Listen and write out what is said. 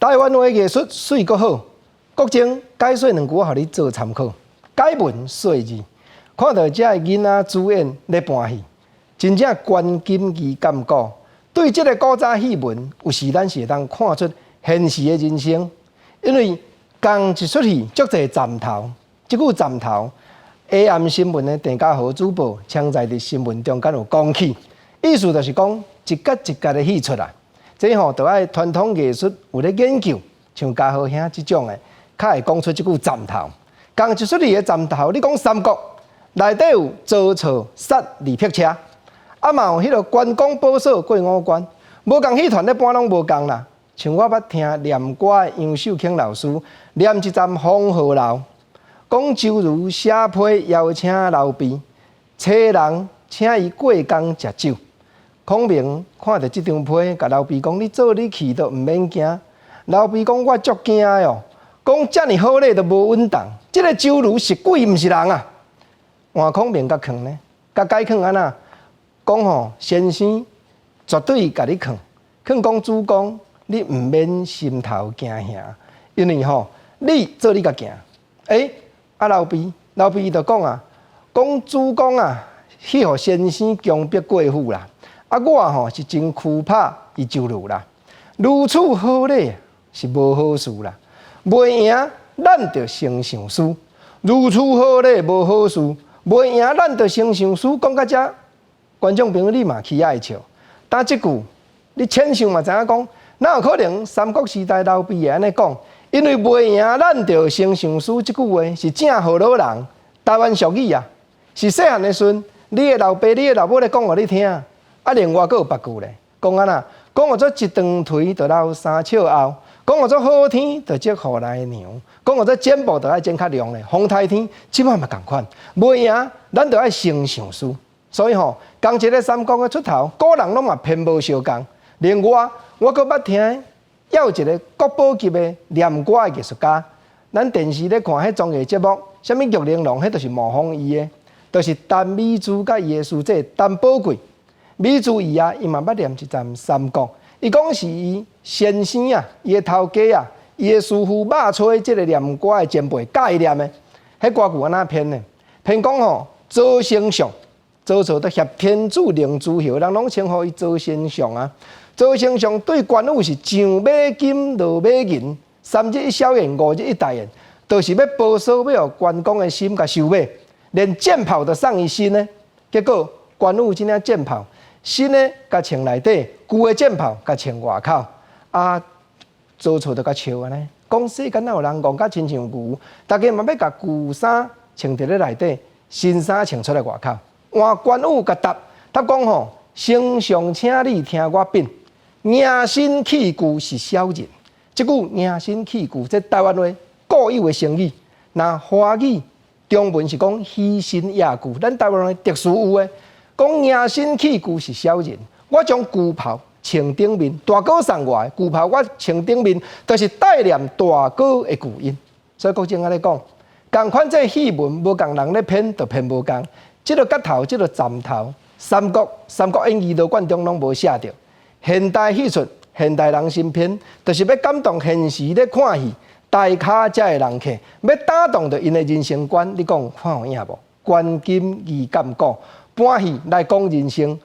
台灣話藝術媠閣好，國政解說兩句，我予你做參考。解文說字，看著這个囡仔主演咧搬戲，真正觀今宜鑑古。對這个古早戲文，有時咱是會當看出現實的人生，因為仝一齣戲足濟站頭，這句站頭，AM 新聞的鄭家豪主播，常在佇新聞中間有講起，意思就是講一角一角的戲出來，這吼就愛傳統藝術有咧研究，像家豪兄這種的，較會講出這句站頭。仝一齣戲的站頭，你講三國內底有曹操殺二匹車，啊嘛有彼个關公保鎖過五關，無仝戲團咧搬攏無仝啦。像我捌聽念歌的楊秀卿老師念一站黃鶴樓，講周瑜寫批邀請劉備，差人請伊過江食酒。孔明看著這張批，共劉備講：你做你去都毋免驚。劉備講：我足驚的哦。講遮爾好禮都無穩當，這个周瑜是鬼毋是人啊！換孔明共勸呢，共解勸按怎？講吼，先生絕對共你勸，勸講主公，你毋免心頭驚嚇，因為吼，你做你共行。欸，啊劉備，劉備伊就講啊，講主公啊，去予先生強迫過府啦。啊，我吼是真懼怕伊周瑜啦。如此好禮是無好事啦。袂贏，咱就先想輸。如此好禮無好事，袂贏咱就先想輸。講到遮，觀眾朋友你嘛起愛笑。但這句你淺想嘛知影講，哪有可能三國時代劉備會按呢講？因為袂贏咱就先想輸這句話是正河洛人台灣俗語啊，是細漢的時陣，你的老爸、你的老母咧講予你聽。啊，另外閣有別句咧，講按怎？講予做一長槌就留三尺厚。講予做好天就積雨來娘，講予做剪布就愛剪較量咧。風颱天這擺嘛仝款，袂贏咱就愛先想輸。所以吼，仝一个三國的出頭，古人攏嘛編無相仝。另外，我閣捌聽，猶有一个國寶級的念歌的藝術家。咱電視咧看彼綜藝節目，啥物玉玲瓏，彼就是模仿伊的，就是陳美珠佮伊的師姐陳寶貴。美珠伊啊，伊嘛捌念一站三國。伊講是伊先生啊，伊的頭家啊，伊的師傅馬崔這个念歌的前輩教伊念的。彼歌句按怎編的？編講吼，曹丞相，曹操都挾天子令諸侯，人攏稱呼伊曹丞相啊。曹丞相對關羽是上馬金，落馬銀，三日一小宴，五日一大宴，就是欲保鎖，欲予關公的心共收買，連箭炮都送伊新的。結果關羽這領箭炮，新的共穿內底，舊的箭炮共穿外口。啊，曹操就共笑按呢，講世間哪有人戇甲親像牛，大家嘛欲共舊衫穿佇咧內底，新衫穿出來外口。換關羽共答，答講吼，丞相請你聽我稟，迎新棄舊是小人。這句迎新棄舊，這台灣話固有的成語。若華語中文是講喜新厭舊，咱台灣話特殊有的。講迎新棄舊是小人，我將舊袍穿頂面，大哥送我的舊袍，我穿頂面，就是帶念大哥的舊恩。所以國政按呢講，仝款這戲文無仝人咧編，就編無仝。這个角頭，這个站頭，三國《三國演義》羅貫中攏無寫著。現代戲出，現代人新編，就是欲感動現時咧看戲大咖遮的人客，欲打動著𪜶的人生觀。你講看有影無？觀今宜鑑古。搬戲來講人生。